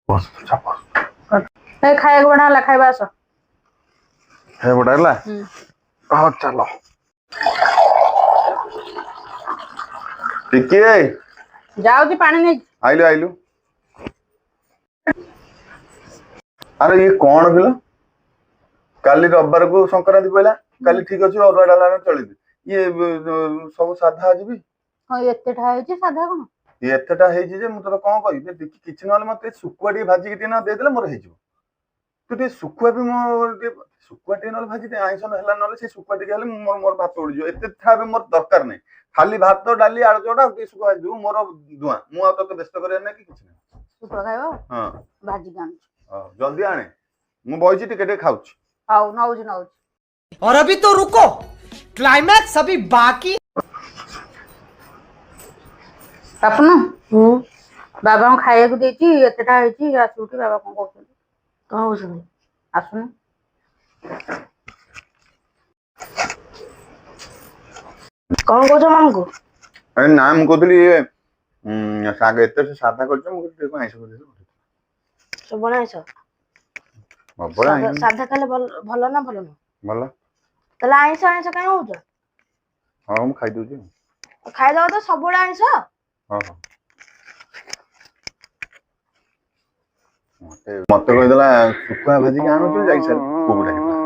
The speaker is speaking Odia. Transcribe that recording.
ବସ ବସ। ଏ, ଖାଇବାକୁ ବଢା ହେଲା, ଖାଇବା ଆସ। ହେ, ବଢା ହେଲା? ହଁ, ଚାଲ ଟିକେ। ଯାଉଛି ପାଣି ନେଇକି। ଆଇଲୁ ଆଇଲୁ। ଆରେ, ଇଏ କଣ କିଲୋ? କାଲି ରବିବାରକୁ ସଂକ୍ରାନ୍ତି ପଇଲା କାଲି, ଠିକ ଅଛି, ଅରୁଆ ଡାଲମା ଚଳିବି। ଇଏ ସବୁ ସାଧା ଆଜି ବି। ହଁ, ଏତେଟା ହେଇଛି, ସାଧା କଣ? ଏତେଟା ହେଇଛି ଯେ ମୁଁ ତୋତେ କଣ କହିବି। କିଛି ନହେଲେ ମତେ ଶୁଖୁଆ ଟିକେ ଭାଜିକି ଟିକେ ଦେଇଦେଲେ ମୋର ହେଇଯିବ। ତୁ ଟିକେ ଶୁଖୁଆ ବି, ମୋ ଟିକେ ଶୁଖୁଆ ଟିକେ ନହେଲେ ଭାଜି ଦେ। ଆଇଁଷ ହେଲା ନହେଲେ ସେ ଶୁଖୁଆ ଟିକେ ହେଲେ ମୋର ଭାତ ଉଡ଼ିଯିବ। ଏତେ ଥାବେ ମୋର ଦରକାର ନାହିଁ। ଖାଲି ଭାତ, ଡାଲି, ଆଳୁ ଚକଟା ଆଉ ଟିକେ ଶୁଖୁଆ ଭାଜି, ମୋର ଧୂଆଁ। ମୁଁ ଆଉ ତୋତେ ବ୍ୟସ୍ତ କରିବାର ନାହିଁ କି କିଛି ନାହିଁ। ଶୁଖୁଆ ଖାଇବ? ହଁ। ଭାଜିକି ଆଣୁଛି। ହଁ, ଜଲ୍ଦି ଆଣେ, ମୁଁ ବଇଛି, ଟିକେ ଟିକେ ଖାଉଛି। ହଉ, ନଉଛି ନଉଛି। और अभी तो रुको, क्लाइमैक्स अभी बाकी। ବାପୁନ, ବାବାଙ୍କୁ ଖାଇବାକୁ ଦେଇଛି, ଏତେଟା ହେଇଛି। ଆସିବୁ କି? ବାବା କଣ କହୁଛନ୍ତି? କଣ କହୁଛନ୍ତି? ଆସୁନୁ। କଣ କହୁଛ ମାମୁକୁ? ଆରେ ନା, ମୁଁ କହୁଥିଲି ଇଏ ଶାଗ ଏତେ ସେ ସାଧା କରିଛ, ମୁଁ କହିଲି ଟିକେ ଆଇଁଷ କରିଦେଲେ। ସବୁବେଳେ ଆଇଁଷ? ସବୁବେଳେ ଆଇଁଷ। ସାଧା ଖାଇଲେ ଭଲ, ଭଲ ନା ଭଲ ନୁହଁ? ଭଲ। ତାହେଲେ ଆଇଁଷ ଆଇଁଷ କାଇଁ ହଉଛ? ହଁ, ମୁଁ ଖାଇଦଉଛି ଆଉ। ଖାଇଦବ ତ ସବୁବେଳେ ଆଇଁଷ। ହଁ, ମତେ କହିଦେଲା ଶୁଖୁଆ ଭାଜିକି ଆଣୁଛୁ, ଯାଇ ସାର ପୁଅକୁ ଡାକିଦେଲା।